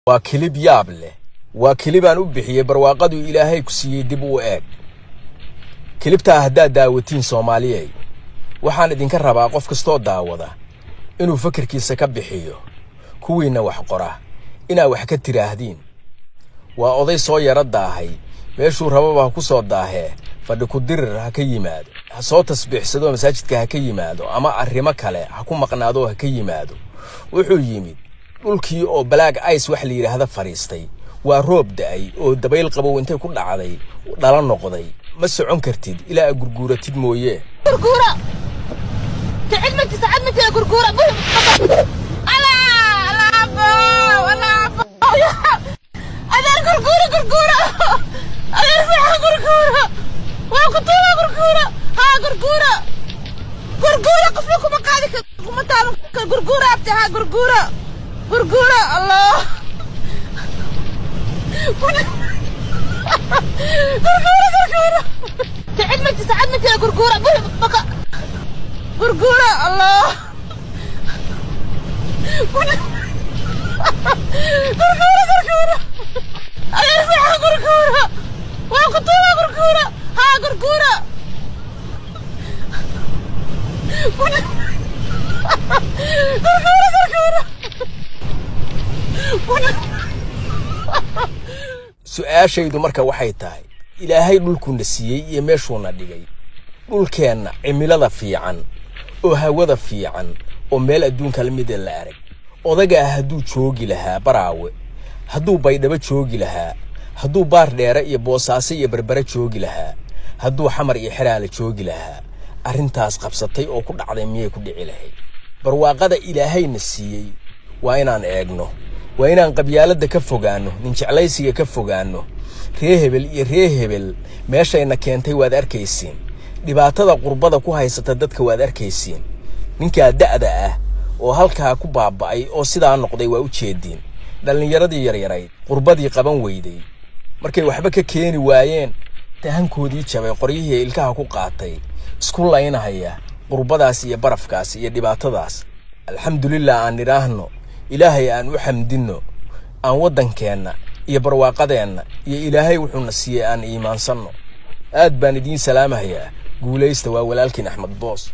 Waa clip yaab leh. Waa clip aan u bixiyey "Barwaaqadu Ilaahay ku siiyey dib u eeg". Cliptaa haddaad daawatiin, Soomaaliyey, waxaan idinka rabaa qof kastoo daawada inuu fakarkiisa ka bixiyo. Kuwiinna wax qora inaa wax ka tidhaahdiin. Waa oday soo yaro daahay, meeshuu rababa ha ku soo daahee, fadhi ku dirir ha ka yimaado, ha soo tasbiixsadoo masaajidka ha ka yimaado, ama arrimo kale ha ku maqnaadoo ha ka yimaado. Wuxuu yimid dhulkii oo black ice wax la yidhaahda fadhiistay. Waa roob da'ay oo dabayl qabow intay ku dhacday dhala noqday. Ma socon kartid ilaa aad gurguuratid mooye. Gurguura kicid ma jirta, cad ma jira. Gurguura. Allah, Allah, Allah, adeer, gurguura, gurguura, adeer fiican, gurguura, waa ku tuuga. Gurguura, haa, gurguura, gurguura. Qofna kuma qaadi kar, kuma taaban kar. Gurguura, abti, haa, gurguura, gurguura. Allah, gurguura, gurguura kicid ma jirta, cad ma jira. Gurguura baka, gurguura. Allah, gurguura, gurguura, adeer fiican, gurguura, waa ku tuuga. Gurguura, haa, gurguura, gurguura, gurguura. Su'aashaydu marka waxay tahay: Ilaahay dhulkuuna siiyey iyo meeshuuna dhigay, dhulkeenna cimilada fiican oo hawada fiican oo meel adduunka la mida la arag, odagaa hadduu joogi lahaa Baraawe, hadduu Baydhabo joogi lahaa, hadduu Baar Dheere iyo Boosaaso iyo Berbere joogi lahaa, hadduu Xamar iyo Xeraale joogi lahaa, arrintaas qabsatay oo ku dhacday miyay ku dhici lahayd? Barwaaqada Ilaahayna siiyey waa inaan eegno, waa inaan qabyaaladda ka fogaanno, nin jeclaysiga ka fogaanno, ree hebel iyo ree hebel. Meeshayna keentay waad arkaysiin. Dhibaatada qurbada ku haysata dadka waad arkaysiin. Ninkaa da'da ah oo halkaa ku baaba'ay oo sidaa noqday waa u jeediin. Dhallinyaradii yaryarayd qurbadii qaban weyday, markay waxba ka keeni waayeen, tahankoodii jabay, qoryihii ilkaha ku qaatay, isku laynahaya qurbadaas iyo barafkaas iyo dhibaatadaas. Alxamdulilah aan nidhaahno, Ilaahay aan u xamdinno, aan waddankeenna iyo barwaaqadeenna iyo Ilaahay wuxuuna siiyey aan iimaansanno. Aad baan idiin salaamahayaa. Guulaysta. Waa walaalkiin Axmed Boos.